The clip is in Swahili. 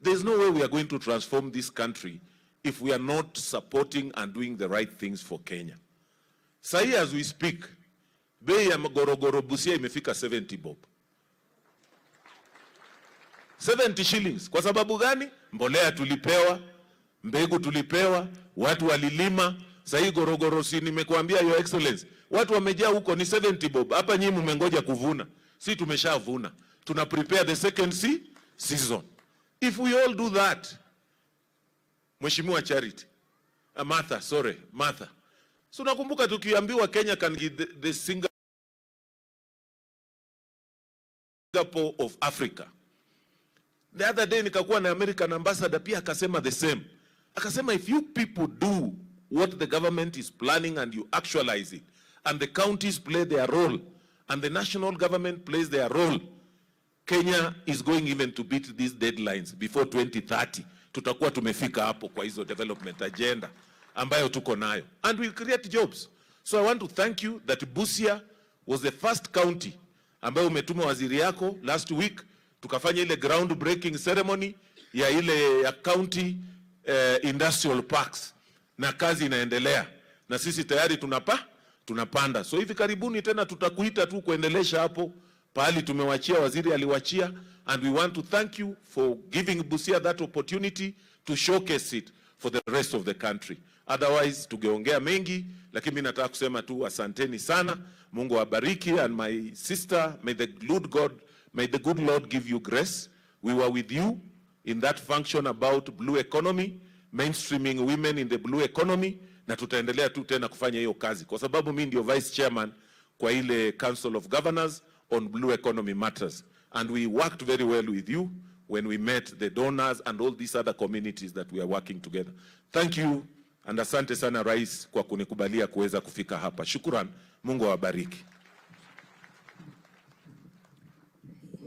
There's no way we are going to transform this country if we are not supporting and doing the right things for Kenya. Sahi as we speak, bei ya gorogoro Busia imefika 70 bob. 70 shillings. Kwa sababu gani? Mbolea tulipewa, mbegu tulipewa, watu walilima. Sahii gorogoro, si nimekuambia, Your Excellency, watu wamejaa huko ni 70 bob. Hapa nyinyi mmengoja kuvuna, si tumeshavuna, tuna prepare the second season. If we all do that, Mheshimiwa Charity, Martha, sorry, Martha. So nakumbuka tukiambiwa Kenya can be the Singapore of Africa. The other day nikakuwa na American ambassador pia akasema the same. Akasema if you people do what the government is planning and you actualize it and the counties play their role and the national government plays their role, Kenya is going even to beat these deadlines before 2030. Tutakuwa tumefika hapo kwa hizo development agenda ambayo tuko nayo and we create jobs. So I want to thank you that Busia was the first county ambayo umetuma waziri yako last week tukafanya ile ground breaking ceremony ya ile ya county industrial parks na kazi inaendelea na sisi tayari tunapanda. So hivi karibuni tena tutakuita tu kuendelesha hapo pahali tumewachia, waziri aliwachia, and we want to thank you for giving Busia that opportunity to showcase it for the rest of the country. Otherwise tungeongea mengi, lakini mimi nataka kusema tu asanteni sana. Mungu awabariki, and my sister, may the good Lord give you grace. We were with you in that function about blue economy, mainstreaming women in the blue economy, na tutaendelea tu tena kufanya hiyo kazi kwa sababu mimi ndio vice chairman kwa ile Council of Governors on blue economy matters, and we worked very well with you when we met the donors and all these other communities that we are working together. Thank you and asante sana, Rais, kwa kunikubalia kuweza kufika hapa. Shukran, Mungu awabariki.